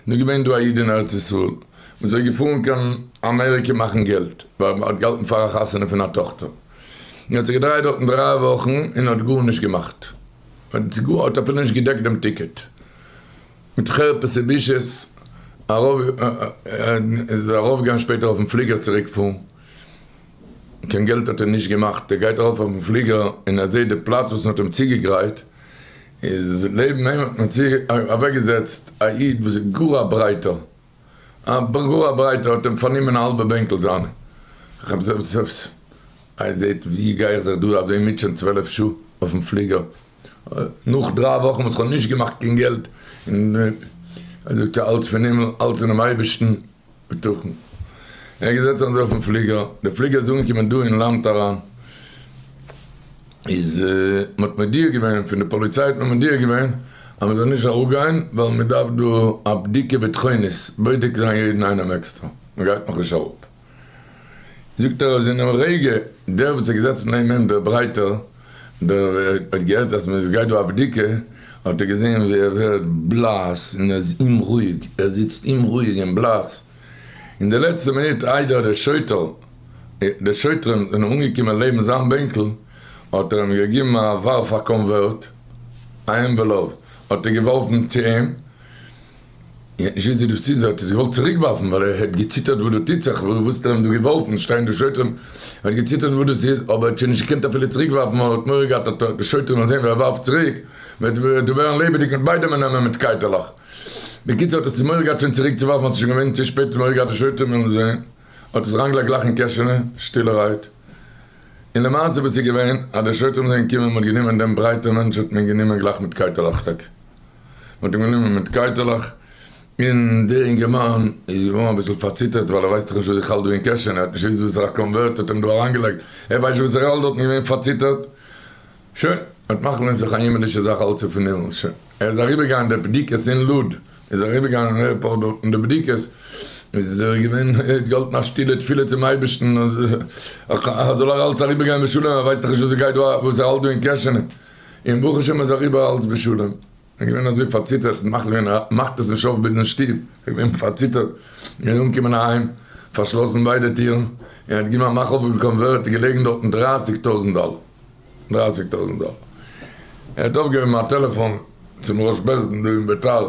דא געווען דא א איד אין ארץ ישראל וואס איז געפארן קיין אמעריקע מאכן געלט, ווייל ער האט געהאלטן פאר א חתונה פון א טאכטער, און האט זיך געדרייט דארטן דריי וואכן און האט גארנישט געמאכט, האט אפילו נישט געדעקט דעם ticket, מיט חרפות און בושות איז ער ארויפגעגאנגען שפעטער אויפן פליגער צוריק פארן, קיין געלט האט ער נישט געמאכט, ער גייט ארויף אויפן פליגער און ער זעט די פלאץ וואס מען האט אים צוגעגרייט, איז לעבן אים האט מען צו אוועקגעזעצט א איד וואס איז גאר א ברייטער, א גאר א ברייטער האט אים פארנומען א האלבע בענקל זיינע, ער זעט ווי גיי איך זיך דא אזוי מוטשען 12 שעה אויפן פליגער, נאך דריי וואכן וואס כ'האב נישט געמאכט קיין געלט, און ער זאגט אלץ פון הימל, אלץ פונעם אייבערשטן. בטחון. ער איז געזעצן אזוי אויפן פליגער, דער פליגער איז אנגעקומען דא אין לאנד אריין, איז מען האט מודיע געווען, פון די פאליציי האט מען מודיע געווען אז מען זאל נישט אראפגיין ווייל מען דארף דא א בדיקה בטחונית, בודק זיין יעדן איינעם עקסטער, מען גייט נאכנישט אראפ. זאגט ער אז אינעם רגע דער וואס איז געזעצן נעבן אים דער ברייטער דער האט געהערט אז מען גייט דא א בדיקה, האט ער געזען ווי ער ווערט בלאס און ער איז אומרואיג, ער זיצט אומרואיג און בלאס, אין די לעצטע מינוט איידער דער שוטר די שוטרים זענען אנגעקומען לעבן זיין בענקל האט ער אים געגעבן א ווארף א קאנווערט, א envelope האט ער געווארפן צו אים, ער האט נישט געוואוסט ווי דאס צו זאגט, ער האט געוואלט צוריק ווארפן ווייל ער האט געציטערט וואס דא טוט זיך, וואס האט ער אים דא געווארפן, שטייען דא שוטרים, ער האט געציטערט וואס דאס איז, אבער ער האט שוין נישט געקענט אפילו צוריק ווארפן ווייל ער האט מורא געהאט אז די שוטרים וועלן זען ווי ער ווארפט צוריק, וועט דא ווערן לעבעדיג מיט ביידע מען נעמען מיט קייטעלעך. בקיצור האט ער צו מורא געהאט שוין צוריק צו ווארפן ווייל ס'איז שוין געווען צו שפעט מורא געהאט די שוטרים וועלן זען, האט עס אריינגעלייגט גלייך אין קעשענע, שטילערהייט. און למעשה וואס איז געווען, אז די שוטרים זענען געקומען, מען האט גענומען דעם ברייטע מענטש האט מען גענומען גלייך מיט קייטעלעך טאקע. מען האט אים גענומען מיט קייטעלעך, און דער אינגערמאן איז געווארן אביסל פארציטערט ווייל ער ווייסט דאך נישט וואס איך האלט דא אין קעשענע, ער האט נישט געוואוסט וואסערע קאנווערט האט אים דא אריינגעלייגט, ער ווייסט נישט וואס ער האלט דארט און געווען פארציטערט. שוין, האט מחליט געווען זיך א הימעלישע זאך אלץ פון הימל, שוין, ער איז אריבערגעגאנגען די בדיקות אין לוד, איז ער אריבערגעגאנגען אין airport דארט אין די בדיקות, איז ער געווען, ער האט געהאלטן א שטילע תפילה צום אייבערשטן אז אז זאל ער אלץ אריבערגיין בשלום, ער ווייסט דאך נישט וואס עס גייט דא, וואס ער האלט דא אין קעשענע, און ברוך השם איז אריבער אלץ בשלום. ער איז געווען אזוי פארציטערט, מאכט געווען ער מאכט עס נישט אויף ביז אין שטוב, ער איז געווען פארציטערט, ער איז אנגעקומען אהיים, פארשלאסן ביידע טירן, און ער האט געגעבן א מאך אויף די קאנווערט, איז געלעגן דארטן דרייסיג טויזנט דאלער, דרייסיג טויזנט דאלער. ער האט אויפגעהויבן א טעלעפאן צום ראש בית דין דא אין ביתר,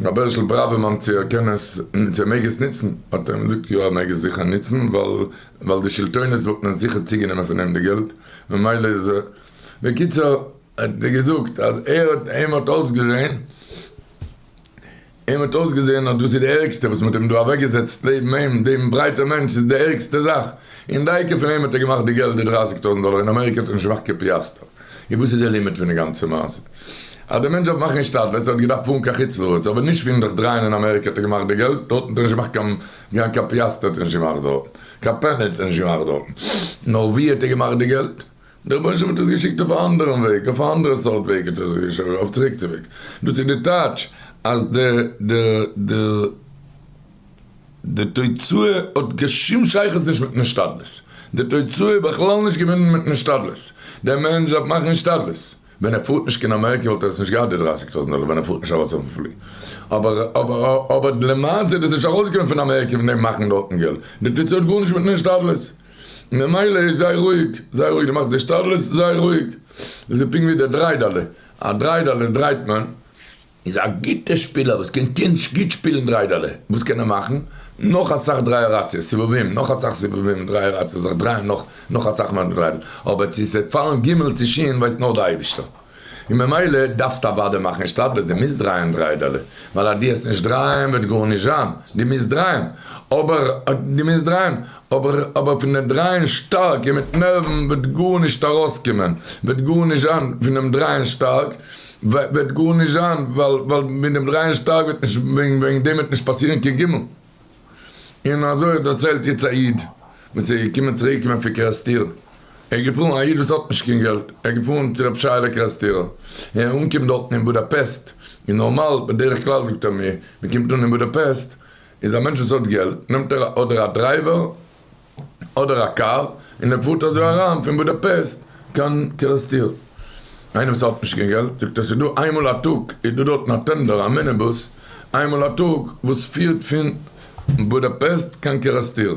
רבי הערשל בראווערמאן צו ער קען עס, צו ער מעג עס נוצן, האט ער אים געזאגט יא ער מעג עס זיכער נוצן, ווייל ווייל די שלטונות וואלטן עס זיכער צוגענומען פון אים די געלט, ממילא איז, בקיצור. האט ער געזאגט אז ער האט אים האט אויסגעזען אים האט אויסגעזען אז דאס איז די ערגסטע וואס מ'האט אים דא אוועקגעזעצט לעבן אים, דעם ברייטע מענטש איז די ערגסטע זאך, און דייקא פון אים האט ער געמאכט די געלט די דרייסיג טויזנט דאלער, אין אמעריקע האט ער נישט געמאכט קיין פיאסטער. און וואס איז די לימוד פון די גאנצע מעשה? אז דער מענטש דארף מאכן השתדלות, ער האט געדארפט פארן קיין חוץ לארץ, אבער נישט פון זיך דרייען אין אמעריקע האט ער געמאכט די געלט, דארטן האט ער נישט געמאכט קיין קיין פיאסטער האט ער נישט געמאכט דארטן, קיין פעני האט ער נישט געמאכט דארטן, נאר ווי האט ער געמאכט די געלט? דער רבונו של עולם האט עס געשיקט אויף א אנדערן וועג, אויף א אנדערע סארט וועג האט ער עס געשיקט, אויף צוריקצוועגס. דאס איז די טייטש אז די די די די תוצאה האט קיין שום שייכות נישט מיטן השתדלות. די תוצאה איז בכלל נישט געוואנדן מיטן השתדלות. דער מענטש דארף מאכן השתדלות. ווען ער פארט נישט קיין אמעריקע וואלט ער עס נישט געהאט די דרייסיג טויזנט דאלער ווען ער פארט נישט ארויס אויפן פלי. אבער אבער אבער למעשה איז דאס נישט ארויסגעקומען פון אמעריקע פון דעם מאכן דארטן געלט. די תוצאה האט גארנישט מיטן השתדלות. ממילא איז זיי רואיג, זיי רואיג, דו מאכסט די השתדלות, זיי רואיג. דאס איז פונקט ווי די דריידעלע, א דריידעלע דרייט מען, איז א גוטע שפילער וואס קען גוט שפילן דריידעלע, וואס קען ער מאכן? נאך אסאך דרייעראציעס, סיבובים, נאך אסאך סיבובים, דרייעראציעס, זיך דרייען נאך נאך אסאך מאל די דריידל, אבער צו ס'וועט פאלן גימל צו שין ווייסט נאר די אייבישטער. און ממילא דארפסטו אוודאי מאכן השתדלות, דו מוזט דרייען דריידעלע, ווייל אז דו העסט נישט דרייען וועט גארנישט זיין, דו מוזט דרייען, אבער דו מוזט דרייען, אבער אבער פון דעם דרייען שטארק און מיט נערוון וועט גארנישט ארויסקומען, וועט גארנישט זיין, פון דעם דרייען שטארק וועט גארנישט זיין, ווייל ווייל מיט דעם דרייען שטארק וועט נישט, וועגן דעם וועט נישט פאסירן קיין גימל. און אזוי האט דערציילט יעצט א איד וואס איז געקומען צוריק געקומען פון קערעסטיר, ער איז געפארן, א איד וואס האט נישט קיין געלט, ער איז געפארן צו רבי שייעלע קערעסטירער, און ער אנגעקומען דארטן אין בודאפעסט, און נארמאל בדרך כלל זאגט ער מיר, מען קומט אן אין בודאפעסט, איז א מענטש וואס האט געלט, נעמט ער אדער א driver, אדער א קאר, און ער פארט אזוי אריין פון בודאפעסט קיין קערעסטיר. איינער וואס האט נישט קיין געלט, זאגט ער ס'איז דא איינמאל א טאג איז דא דארטן א טענדער, א מיניבוס. איינמאל א טאג וואס פירט פון בודאפעסט קיין קערעסטיר,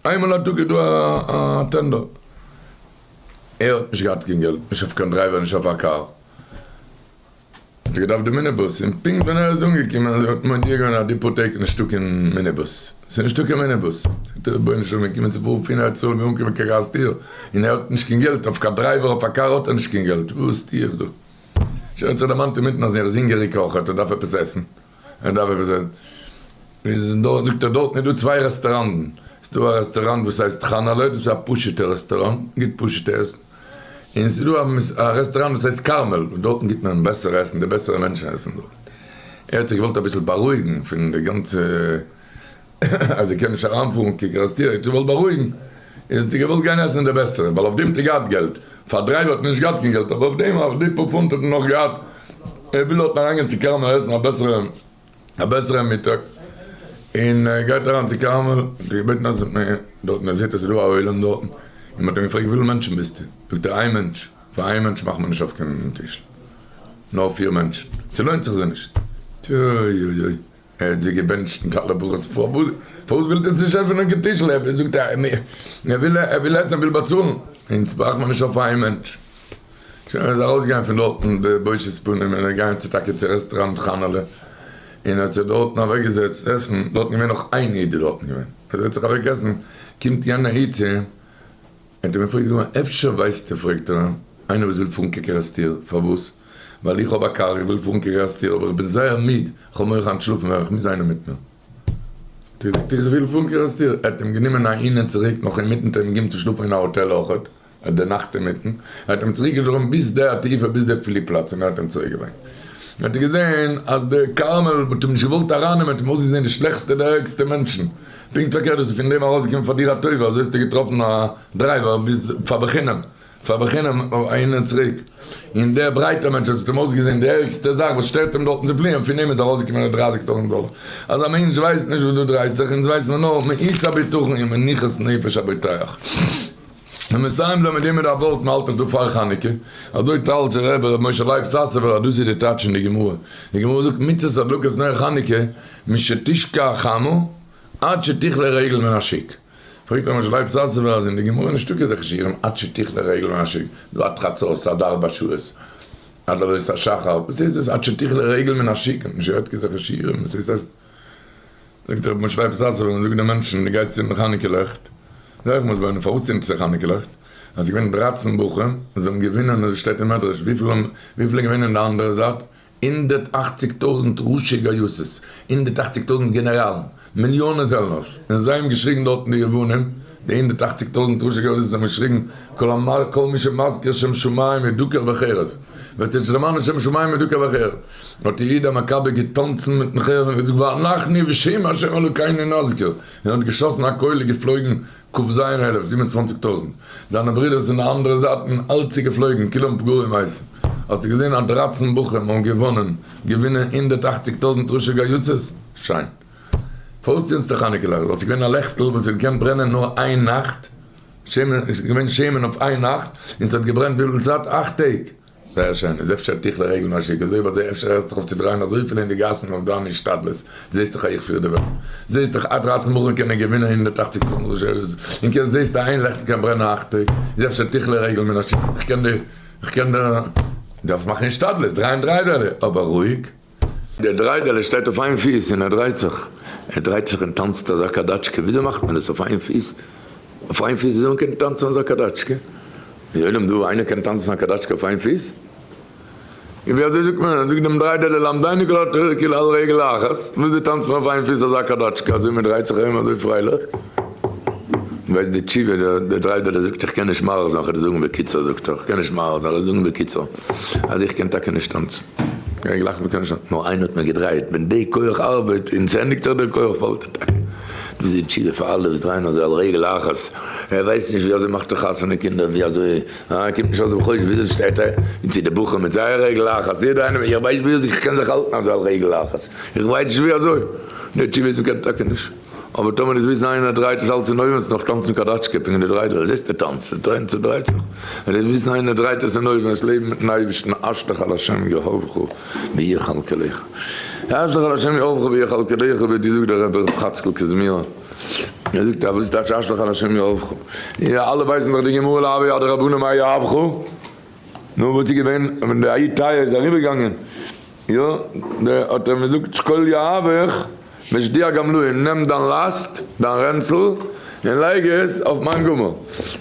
איינמאל א טאג איז דא א טענדער. ער האט נישט געהאט קיין געלט, נישט אויף קיין דרייווער נישט אויף א קאר, האט ער געדארפט די מיניבוס, און פונקט ווען ער איז אנגעקומען האט מען מודיע געווען אז די פאר טעג איז נישטא קיין מיניבוס, ס'איז נישטא קיין מיניבוס, זאגט ער רבונו של עולם מיר קומען צו פארן פון ארץ ישראל מיר אנקומען קיין קערעסטיר, און ער האט נישט קיין געלט אויף קיין דרייווער אויף א קאר האט ער נישט קיין געלט, וואס טו איך דא? שוין האט זיך דערמאנט אינמיטן אז ער איז הונגעריג אויך, ער דארף עפעס עסן. ער דארף עפעס עסן. איז דארט זאגט ער דארטן איז דא צוויי רעסטעראנטן. ס'איז דא א רעסטעראנט וואס הייסט חנה'לע דאס איז א פשוט'ע רעסטעראנט גיט פשוט'ע עסן. און ס'איז דא א רעסטעראנט וואס הייסט כרמל וואס דארטן גיט מען בעסערע עסן די בעסערע מענטשן עסן דארט. ער האט זיך געוואלט אביסל בארואיגן פון די גאנצע. אז ער קען נישט אריינפארן קיין קערעסטיר, ער האט זיך געוואלט בארואיגן, ער האט געוואלט גיין עסן די בעסערע, ווייל אויף דעם האט ער געהאט געלט, פאר דרייווער האט ער נישט געהאט קיין געלט, אבער אויף דעם, אויף די פאר פונט האט ער נאך געהאט, ער וויל דארטן אריינגיין צו כרמל עסן א בעסערע, א בעסערע מיטאג, און ער גייט אריין צו כרמל, האט ער געבעטן אז דארטן, ער זעט אז ס'איז דא א עולם דארטן, און מ'האט אים געפרעגט וויפיל מענטשן ביסטו, זאגט ער איין מענטש, פאר איין מענטש מאכט מען נישט אויף קיין טישל, נאר פיר מענטשן, ס'לוינט זיך זיי נישט, אוי אוי אוי. ער האט זיי געבענטשט מיט אלע ברכות, פארוואס ווילט עטס נישט עפענען קיין טישל, ער זאגט ער וויל ער וויל עסן ער וויל באצאלן, אונז ברויך מען נישט אויף איין מענטש. שוין ער איז ארויסגעגאנגען פון דארטן בבושת פנים און ער איז געגאנגען צו טאקע צו רעסטוראנט חנה'לע און האט זיך דארטן אוועקגעזעצט עסן, דארטן געווען נאך איין איד איז דארטן געווען, ער זעצט זיך אוועק עסן, קומט יענער איד צו אים, האט ער מיר פרעגט געווארן, אפשר ווייסטו, פרעגט ער אים, איינער וואס וויל פארן קיין קערעסטיר, פארוואס? ווייל איך האב א קאר, איך וויל פארן קיין קערעסטיר, אבער איך בין זייער מיד, איך האב מורא אנטשלאפן ווערן, איך מוז איינער מיט מיר. האט ער געזאגט, איך וויל פארן קערעסטיר, ער האט אים גענומען אהין און צוריק, נאך אינמיטן האט ער אים געגעבן צו שלאפן אין א האטעל אויכעט, די נאכט אינמיטן, ער האט אים צוריק געטראגן ביז שדה התעופה, ביז די פלי פלאץ, און ער האט אים צוריק געברענגט. האט ער געזען אז די כרמל האט אים נישט געוואלט ארייננעמען, האט אים אויסגעזען די שלעכסטע די ערגסטע מענטשן. פונקט פארקערט דאס איז פון דעם ארויסגעקומען פאר דיר א טובה, אזוי האסטו געטראפן א דרייווער ביז פאר בחינם, פאר בחינם אהין און צוריק, און דער ברייטער מענטש וואס האט אים אויסגעזען די ערגסטע זאך וואס שטערט אים דארטן צו פליען, פון אים איז ארויסגעקומען די דרייסיג טויזנט דאלער. אז א מענטש ווייסט נישט וואס דא דרייט זיך, אונז ווייסט מען נאר מאיץ הבטחון און מנוחת נפש הבוטח. און מסיים זיין מיט דעם מיט א ווארט, מען האלט דאך דא פאר חנוכה, אזוי טייטשט דער רבי ר' משה לייב סאסובער אז דאס איז די טייטש אין די גמרא, די גמרא זאגט מצות הדלקת נר חנוכה משתשקע החמה עד שתכלה רגל מן השוק, פרעגט ר' משה לייב סאסובער אז אין די גמרא נישטא קיין אזעלכע שיעורים עד שתכלה רגל מן השוק, דא עד חצות, עד ארבע שעות, עד עלות השחר, וואס הייסט דאס עד שתכלה רגל מן השוק, האט נישט געהערט קיין אזעלכע שיעורים, וואס הייסט אז. זאגט רבי משה לייב סאסובער און זאגט די מענטשן דו גייסט צינדן חנוכה לעכט, זאג איך מתבונן פארוואס צינדסטו חנוכה לעכט? אז ס'איז געווען דרייצן בחורים און זיי האבן געווינען אזוי שטייט אין מדרש וויפיל האבן וויפיל איז געווען אין די אנדערע זייט? 180 טויזנט ראשי גייסות, 180 טויזנט גענעראלן, מיליאנען זעלנערס, און זיי האבן געשריגן דארטן די יוונים, די 180 טויזנט ראשי גייסות האבן געשריגן כל מי שמזכיר שם שמים ידוקר בחרב, וועט זיך דערמאנען שם שמים ידוקר בחרב. האט יהודה המכבי געטאנצן מיטן חרב און געזאגט ואנחנו בשם ה' אלוקינו נזכיר, און האט געשאסן א קויל איז געפלויגן כ"ז אלף, 27 טויזנט, זיינע ברודערס אין די אנדערע זייטן אלץ איז געפלויגן כולם פגרים מתו, האסטו געזען אז דרייצן בחורים האבן געוואנען געווינען 180 טויזנט ראשי גייסות? שיין. פארוואס צינדסטו חנוכה לעכט? ווייל ס'איז געווען א לעכטל וואס האט געקענט ברענען נאר איין נאכט, שמן, עס איז געווען שמן אויף איין נאכט, און ס'האט געברענט וויפיל צייט? אכט טעג. זייער שיין, איז אפשר תכלה רגל מן השוק, אזוי אויב אזוי אפשר הערסט זיך אויף צו דרייען אזויפיל אין די גאסן אויף דיין השתדלות, זעסט דאך אז איך פיר די וועלט, זעסט דאך אז דרייצן בחורים קענען געווינען 180 טויזנט ראשי און קענסט זעסט אז איין לעכטל קען ברענען אכט טעג, איז אפשר תכלה רגל מן השוק, איך קען די, איך קען די, דארפסט מאכן השתדלות, דרייען דריידעלע, אבער רואיג. דער דריידעלע שטייט אויף איין פיס און ער דרייט זיך, ער דרייט זיך און טאנצט אזא קאדאטשקע, וויאזוי מאכט מען עס אויף איין פיס? אויף איין פיס וויאזוי מען קען טאנצן אזא קאדאטשקע? די עולם דא איינער קען טאנצן א קאדאטשקע אויף איין פיס? און ווי אזוי זאגט מען? זאגט דעם דריידעלע למדני כל התורה כולה על רגל אחת, וויאזוי טאנצט מען אויף איין פיס אזא קאדאטשקע אזוי מען דרייט זיך ארום אזוי פרייליך? ווייסט די תשובה, דער דריידעלע זאגט איך קען נישט מאריך זיין, כ'וועל דיר זאגן בקיצור, זאגט ער, איך קען נישט מאריך זיין, כ'וועל דיר זאגן בקיצור, אז איך קען טאקע נישט טאנצן. גיי גלייך מ'קען נישט נאר איינער האט מיר געדרייט ווען די כח ארבעט און ס'ענדיגט זיך דער כח פאלט ער טאקע. דאס איז די תשובה פאר אלע וואס דרייען אזוי על רגל אחת, ער ווייסט נישט ווי אזוי מאכט ער חתונה קינדער ווי אזוי אה קומט נישט אויס דעם חודש וויאזוי שטייט ער און צו די בחורים מיט זייער רגל אחת יעדער איינער איך ווייס ווי אזוי איך קען זיך האלטן אזוי על רגל אחת איך ווייס נישט ווי אזוי די תשובה איז מ'קען טאקע נישט. אבער טאמער איז וויסן איינער דרייט עס אלץ אין אויווען ס'נאך טאנצן קאדאטשקע פונקט די דריידעלע זעסט ער טאנצט ער טאנצט ער דרייט זיך ווען איז וויסן איינער דרייט עס אין אויווען עס לעבן מיטן אייבערשטן אשליך על השם יהבך ויכל כליך. השלך על השם יהבך ויכלכלך ווי האט געזאגט דער רבי ר' חאצקל קוזמיר, ער זאגט אז וואס טייטש השלך על השם יהבך? אלע ווייסן דאך די גמרא לאו יד רבנן מאי יהבך, נו וואס איז געווען ווען די האי טייער איז אריבער געגאנגען, יא, האט ער אים געזאגט שקול יהבך משדיע גמלאי, נעם דיין לאסט, דיין רענצל, און לייג עס אויף מיין גמל.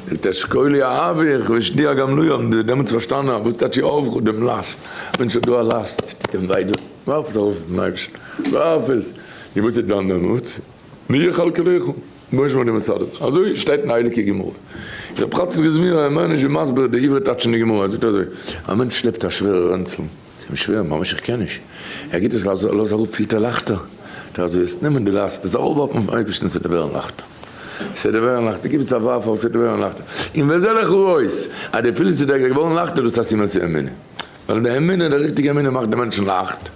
זאגט ער שקול יהבך משדיע גמלאי, האבן זיי דעמאלטס פארשטאנען אז וואס טייטש יהבך דעם לאסט, ווען ס'איז דא א לאסט טוט אים וויי, ווארף עס ארויף אויפן אייבערשטן, ווארף עס, און וואס וועט זיין דעמאלטס? מי יכלכלך? בוש מ די מסדר, אזוי שטייט אין הייליגע גמרא. איז רב חצקל גזמירא איז מער נישט ווי מסביר די עברי טייטש אין די גמרא, ער זאגט אזוי, א מענטש שלעפט א שווערע רענצל, ס'איז אים שווער, ממש איך קען נישט, ער גיט עס א לאז אראפ פילט ער לייכטער, טא אזוי עס נעמען די לאסט, עס ארויפווארפן אויפן אייבערשטן ס'וועט ווערן לייכטער, ס'וועט ווערן לייכטער, גיב עס א ווארף ארויף ס'וועט ווערן לייכטער, און וזה לך אות, אז דו פילסט ס'איז דיר געווארן לייכטער דאס איז א סימן צו אמונה. ווייל די אמונה, די ריכטיגע אמונה מאכט די מענטשן לייכט,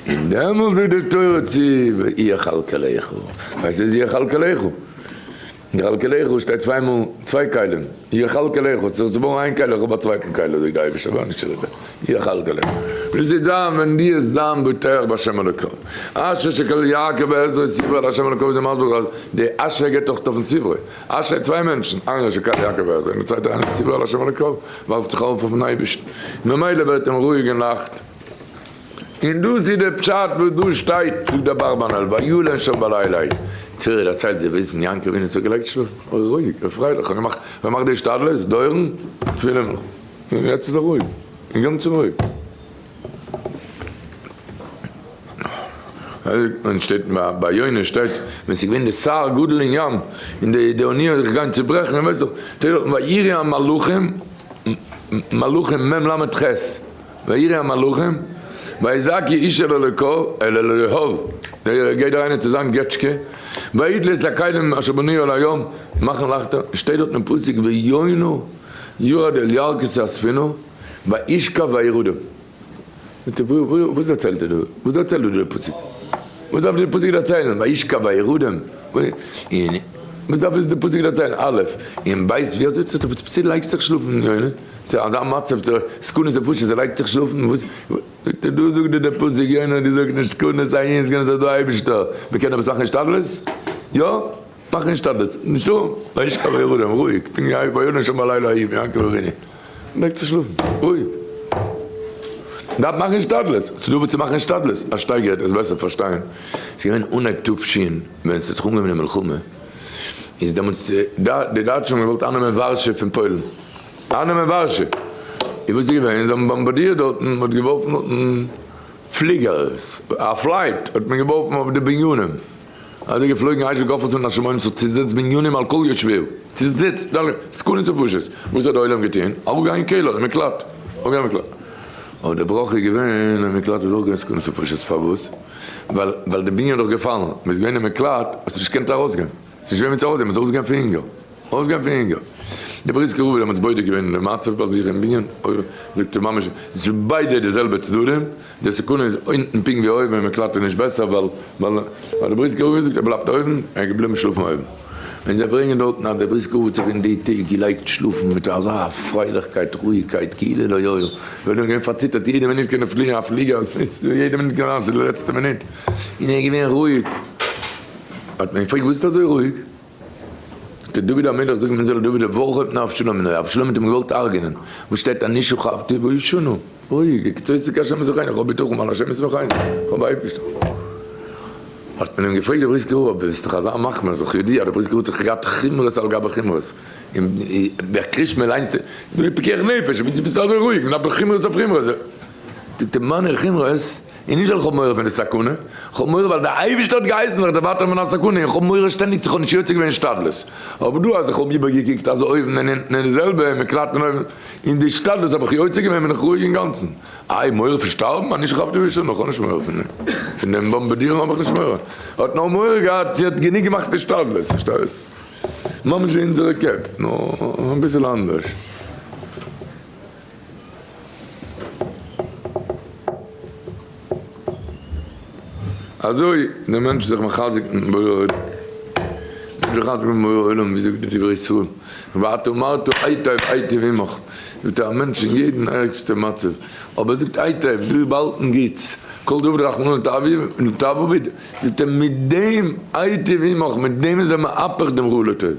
און דעמאלט זאגט די תורה צו ויכלכלך, וואס איז יכלכלך? יכלכלך שטייט צוויי מאל, צוויי כלים, יכלכלך, ס'איז געווארן איין כלי, איך האב א צווייטן כלי, זאגט די אייבערשטער, ווער נישט צוריק, יכלכלך, וואס וועט זיין ווען דו וועסט זיין בוטח בהשם אלוקיו, אשר שקל יעקב בעזרו סברו על השם אלוקיו, איז ער מסביר אז די אשרי גייט אויך אויפן סברו. אשרי צוויי מענטשן, איינער שקל יעקב בעזרו און דער צווייטער איינער ציוה על השם אלוקיו, ווארפט זיך ארויף אויפן אייבערשטן, ממילא ווערט אים רואיג און לייכט. און דאס איז דער פשט וואס דא שטייט, זאגט דער אברבנאל, וילן שם בלילה ההוא. תורה דערציילט זיי וויסן, יעקב אבינו האט זיך געלייגט שלאפן, רואיג און פרייליך, האט געמאכט, געמאכט די השתדלות, דורן, תפילה נאך, און יעצט איז ער רואיג, אינגאנצן רואיג. און שטייט ביי יונה שטייט ווען ס'איז געווען די סער גדול אין ים און די די אונייה האט זיך געגאנגען צוברעכן און ווייסט דאך שטייט דארטן ויראו המלאכים מלאכים מ ל ח ויראו המלאכים ויזעקו איש אל אלוקיו אל אלוהיו גייט אריין צו זיין געטשקע ויתלו את הכלים אשר בנו על הים מאכן לייכטער שטייט דארט אין פסוק ויונה ירד אל ירכתי הספינה וישכב וירדם. וואס דערציילט ער דא? וואס דערציילט דא דער פסוק? וואס דארף דער פסוק דערציילן? וישכב וירדם? וואס דארף עס דער פסוק דערציילן? א', און ב', ווי אזוי צו לייגסט זיך שלאפן יונה? ס'איז אזא מצב, סכנת נפשות, ער לייגט זיך שלאפן, וואס? דא זאגט דיר דער פסוק, יונה, דו זאגסט נישט סכנת אהין, סכנת אהין, דא אייבערשטער, מ'קען עפעס מאכן השתדלות? יא? מאך השתדלות, נישטא, וישכב וירדם, רואיג, פונקט ווי וירדם שם בלילה ההוא, יעקב אבינו. לייגט זיך שלאפן, רואיג. דארף מאכן השתדלות, ס'איז דא וואס צו מאכן השתדלות, א שטייגער וועט עס בעסער פארשטיין, ס'איז געווען אנהייב תש ווען ס'האט זיך אנגעהויבן די מלחמה, איז דעמאלטס די דייטשן האבן געוואלט אייננעמען ווארשע פון פוילן, אייננעמען ווארשע, איז וואס איז געווען, זיי האבן באמבארדירט דארטן, מ'האט געווארפן דארטן פליגערס, א flight האט מען געווארפן אויף די בנינים. אזוי געפלויגן אש וגופרית מן השמים ס'האט צוזעצט בנינים על כל יושביו, צוזעצט אלע, סכנות נפשות, וואס האט די עולם געטוהן? אראפגיין אין קעלער אין מקלט, אראפגיין אין מקלט, אבער די בראך איז געווען אין מקלט איז אויך געווען סכנות נפשות, פארוואס? ווייל ווייל די בנין איז דאך געפאלן, מ'איז געווען אין מקלט, האסט נישט געקענט ארויסגיין, ס'איז נישט געווען ווי צו ארויסגיין, מ'איז ארויסגעגאנגען פון הונגער. אויסגיין פון הונגער. דער בריסקער רב איז דעמאלטס בודק געווען די מצב ביי זיך אין בנין, זאגט ער ממש עס איז ביידע די זעלבע צדדים, די סכנה איז אונטן פונקט ווי אויבן און מקלט איז נישט בעסער ווייל ווייל האט דער בריסקער רב געזאגט ער בלייבט אויבן, ער איז געבליבן שלאפן אויבן. און זיי ברענגען דארטן אז דער בריסקער רב האט זיך אין די טעג געלייגט שלאפן מיט אזא פרייליכקייט רואיגקייט כאילו לא היה, ווען ער איז געווען פארציטערט יעדע מינוט קען ער פליען א פליגער, יעדע מינוט קען זיין ס'איז די לעצטע מינוט, און ער איז געווען רואיג. האט מען געפרעגט וואס איז אזוי רואיג? זאגט דוד המלך, זאגט מען זאל דוד ווארט נאר אבשלום און אבשלום האט אים געוואלט הרג'נען, וואס שטייט אני שכבתי וישנו, רואיג, כצאתי כהשם יזכרני, איך האב בטחון ווייל השם יזכרני, איך האב אייבערשטער. האט מען אים געפרעגט דער בריסקער רב, ביסט דאך אזא מחמיר, איז דאך ידוע אז דער בריסקער רב האט זיך געהאט חומרות על גבי חומרות, און דער קרישמע ליינסטו, דו פיקח נפש, ווי ביסטו אזוי רואיג, מען דארף דאך חומרות אויף חומרות. זאגט ער, מיינע חומרות איז נישט ווייל איך האב מורא פון די סכנה, איך האב מורא ווייל דער אייבערשטער האט געהייסן זיך דערווייטערן פון א סכנה, און איך האב מורא שטענדיג צו איך האב נישט יוצא געווען השתדלות. אבער דא אז איך האב איבערגעקוקט אז אויבן און אונטן איז די זעלבע און מען קלאפט און אויבן און די השתדלות האב איך יוצא געווען בין איך רואיג אינגאנצן. איי מורא פון שטארבן? אני שכבתי וישן, איך האב נישט מורא פון דעם. פון דעם באמבארדירן האב איך נישט מורא. ער האט נאר מורא געהאט צו ער האט גענוג געמאכט השתדלות, פארשטייסט? ממש ווי אונזערע קעפ, נאר אביסל אנדערש. אזוי דער מענטש איז זיך מחזק מיטן בורא עולם. נישט חתונה מיט מורא עולם, ווי זאגט די דברי ישראל, ואת אמרת היטב היטב עמך, זאגט ער א מענטש אין יעדן ערגסטע מצב, אבער זאגט היטב, דא איז באהאלטן גוטס, כל דעביד רחמנא לטב עביד, זאגט ער מיט דעם היטב עמך, מיט דעם איז ער מהפך דעם רע לטוב,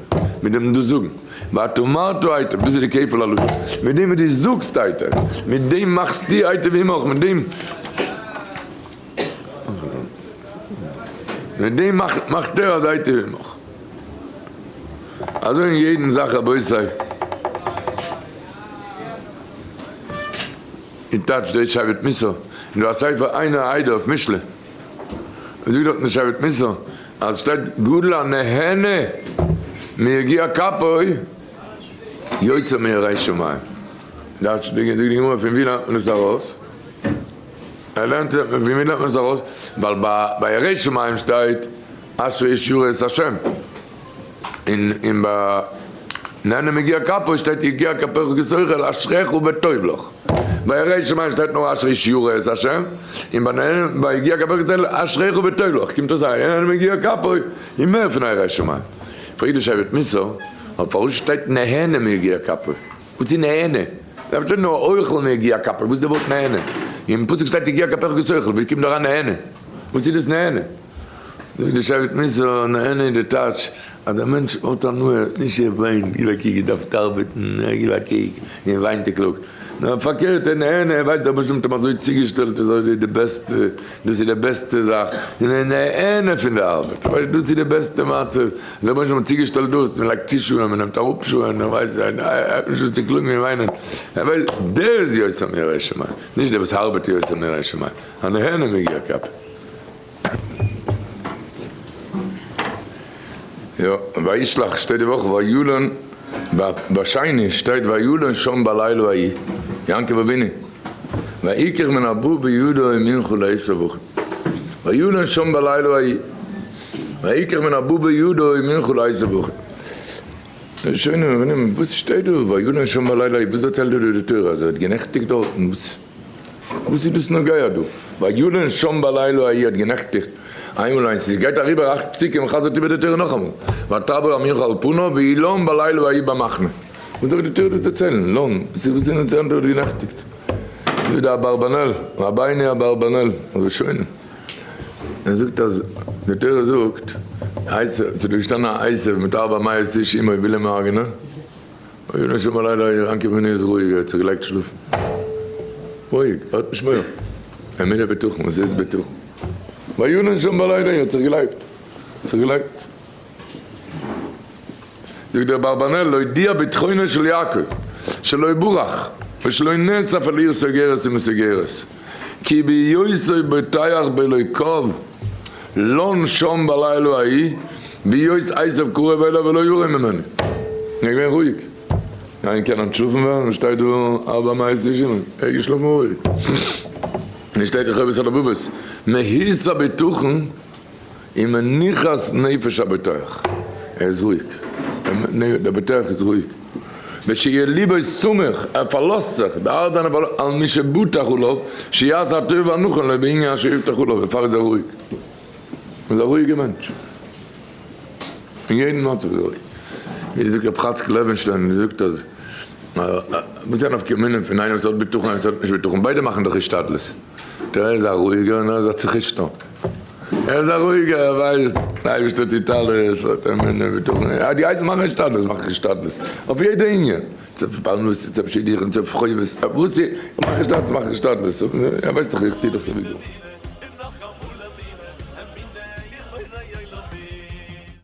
מיט דעם דאס זאגן, ואת אמרת היטב, דאס איז די כפל הלשון, מיט דעם וואס דו זאגסט היטב, מיט דעם מאכסטו היטב עמך, מיט דעם. מיט דעם מאכט ער אז היטב עמך. אזוי אין יעדן זאך רבותי. אין טייטש דער שבט מוסר, און דא א ספר איינער העדה אויף משלי, זאגט דארטן דער שבט מוסר אז שטייט גדול הנהנה מיגיע כפו יותר מירא שמים. זאגט די גמרא פון ווי לערנט מען עס ארויס? ער לערנט ווי ווי לערנט מען עס ארויס? ווייל ביי ירא שמים שטייט אשרי איש ירא את השם, און און ביי נהנה מיגיע כפו שטייט יגיע כפיך כי תאכל אשריך וטוב לך, ביי ירא שמים שטייט נאר אשרי איש ירא את השם, און ביי נהנה ביי יגיע כפיך כי תאכל אשריך וטוב לך, קומט אויס אז נהנה מיגיע כפו איז מער פון א ירא שמים. פרעגט די שבט מוסר, אבער פארוואס שטייט נהנה מיגיע כפו? וואס איז נהנה? דארף שטיין נאר אוכל מיגיע כפיו, וואס איז די ווארט נהנה? אין פסוק שטייט יגיע כפיך כי תאכל, ווי קומט דא אריין נהנה? וואס איז דאס נהנה? זאגט די שבט מוסר, נהנה איז די טייטש אז דער מענטש האט הנאה, נישט ער וויינט, גיב א קוק געדארפט ארבעטן, גיב א קוק, און וויינט און קלאגט, נאר פארקערט ער נהנה, ער ווייסט דער רבונו של עולם האט אים אזוי צוגעשטעלט, אזוי ווי די בעסטע, דאס איז די בעסטע זאך, און ער נהנה פון די ארבעט, ער ווייסט דאס איז די בעסטע מצב, דער רבונו של עולם האט צוגעשטעלט דאס, מען לייגט צו שעה'ן, מען נעמט אראפ שעה'ן, ער ווייסט, ער האט נישט וואס צו קלאגן און וויינען, ער ווייסט, דער איז יותר מירא שמים, נישט דער וואס ארבעט איז יותר מירא שמים, הנהנה מיגיע כפיו. יא, וישלח שטייט די וואך וילן בשני שטייט וילן שם בלילה ההיא, יעקב אבינו, ויקח מן הבור בידו מנחה לעשו אחיו, וילן שם בלילה ההיא, ויקח מן הבור בידו מנחה לעשו אחיו. שוין מבינים וואס שטייט דא וילן שם בלילה ההיא, וואס דערציילט דא די תורה אז ער האט גענעכטיגט דארטן, וואס וואס איז דאס נוגע דא? וילן שם בלילה ההיא האט גענעכטיגט איינמאל איינס, עס גייט אריבער אכט פסוקים און חזר'ט איבער די תורה נאכאמאל, ותעבור המנחה על פניו וילן בלילה ההיא במחנה. וואס דארף די תורה דאס דערציילן? לן, וואס איז וואס איז דארט גענעכטיגט? זאגט די אברבנאל, רבינו אברבנאל, הראשונים, ער זאגט אז די תורה זאגט, עשו, ס'איז דא געשטאנען א עשו מיט ארבע מאות איש עמו וויל אים הרג'נען, וילן שם בלילה ההיא, יעקב אבינו איז רואיג, ער האט זיך געלייגט שלאפן. רואיג, ער האט נישט מורא. אמונה בטחון, וואס הייסט בטחון? וילן שם בלילה ההיא, ער האט זיך געלייגט. זיך געלייגט. זאגט דער אברבנאל, להודיע בטחונו של יעקב, שלא ברח, ושלא נאסף אל עיר סוגרת ומסוגרת, כי בהיותו בוטח באלוקיו, לן שם בלילה ההיא, בהיות עשו קרוב אליו ולא ירא ממנו. ער איז געווען רואיג. איינער קען אנטשלאפן ווערן, עס שטייט דא ארבע מאות איש, ער איז געשלאפן רואיג. עס שטייט אין חובת הלבבות, מהות הבטחון און מנוחת נפש הבוטח, ער איז רואיג, דער בוטח איז רואיג, ושיהיה ליבו סמוך, ער פארלאזט זיך, די הארץ זיינע פארלאזט, על מי שבטח עליו, שיעשה הטוב והנכון לו בענין אשר יבטח עליו, דערפאר איז ער רואיג, ער איז א רואיגער מענטש, אין יעדן מצב איז ער רואיג, ווי זאגט רבי חאצקל לעווינשטיין, ער זאגט אז, וואס איז א נפקא מינה פון איינער וואס האט בטחון און איינער וואס האט נישט בטחון, ביידע מאכן דאך השתדלות, דער איז א רואיגער און ער איז א צוחישטער. ער איז א רואיגער, ער ווייסט, די אייבערשטער טוט אלעס, האט אמונה ובטחון, אז דו הייסט מאכן השתדלות, מאך איך השתדלות, אויף יעדע ענין, צו פרנסה, צו שידוכים, צו חובות, וואס איז, מאך השתדלות, מאך השתדלות, ער ווייסט דאך איך טו דאך סייווי גארנישט.